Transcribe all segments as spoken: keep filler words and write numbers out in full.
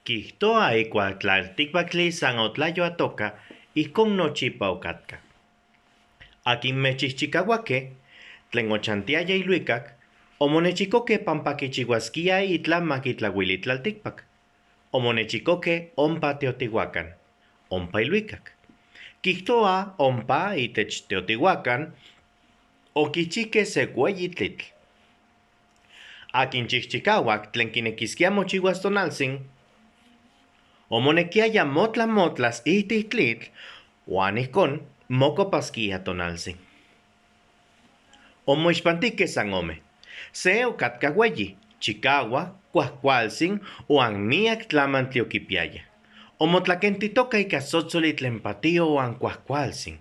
Kigtoa ikual tlaltikpaktli san otlayo atoka, ijkon nochipa okatga. Akin mechijchikahuake, tlen ochantiaya iluikak, omonechikoke pampa kichihuaskia itlamak itlauili tlaltikpak. Omonechikoke ompa teotihuakan, ompa iluikak. Kigtoa ompa itech teotihuakan okijchijke se ueyi tlitl. Akin chijchikahuak tlen kinekiskia mochihuas tonaltzin, omonekiaya motlamotlas ijtik tlitl, huan ijkon mokopaskia tonaltzin. Omoixpantike san ome. Se okatga ueyi, chikahuak, kuajkualtzin, huan miak tlamantli okipiaya. Omotlakentitoka ika tsotsoli tlen patio huan kuajkualtzin.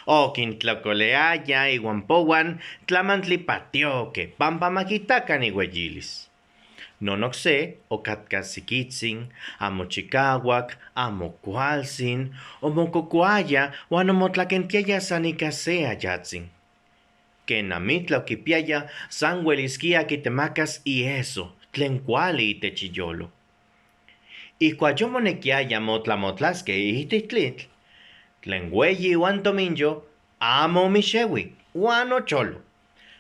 Okintlokoleaya ihuampohuan tlamantli patioke pampa ma kitakan iueyilis. Non okse okatga sikitsin, amo chikahuak, amo kualtzin, omokokoaya huan omotlakentiaya san ika se ayatsin. Ken amitla okipiaya, san ueliskia kitemakas ieso tlen kuali itech iyolo. Ijkuak yomonekiaya motlamotlaske ijtik tlitl, tlen ueyi huan tominyo amo omixehui huan ocholo.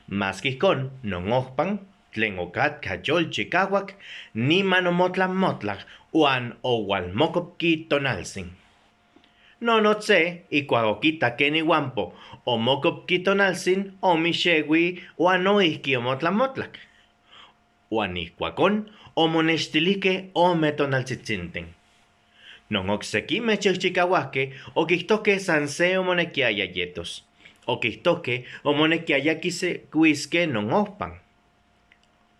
Maske ijkon, non ojpan, tlen okatga yolchikahuak, niman omotlamotlak huan oualmokopki tonaltzin. Non okse, ikuak okitakke nihuampo omokopki tonaltzin, omixehui huan no ijki omotlamotlak. Huan ijkuakon omonextilike ome tonaltsitsinten. Non oksekime chijchikahuake okijtojke san se omonekiaya yetos. Okijtojke omonekiaya kisehuiske non ojpan.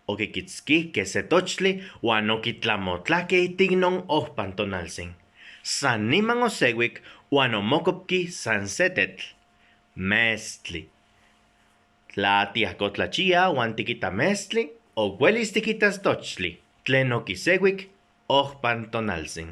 Okikitskijke se tochtli huan okitlamotlajke ijtik non ojpan tonaltzin. San niman osehuik huan omokopki san se tetl: Mestli. Tla tiajkotlachia huan tikita mestli, ouelis tikitas tochtli tlen okisehuik ojpan tonaltzin.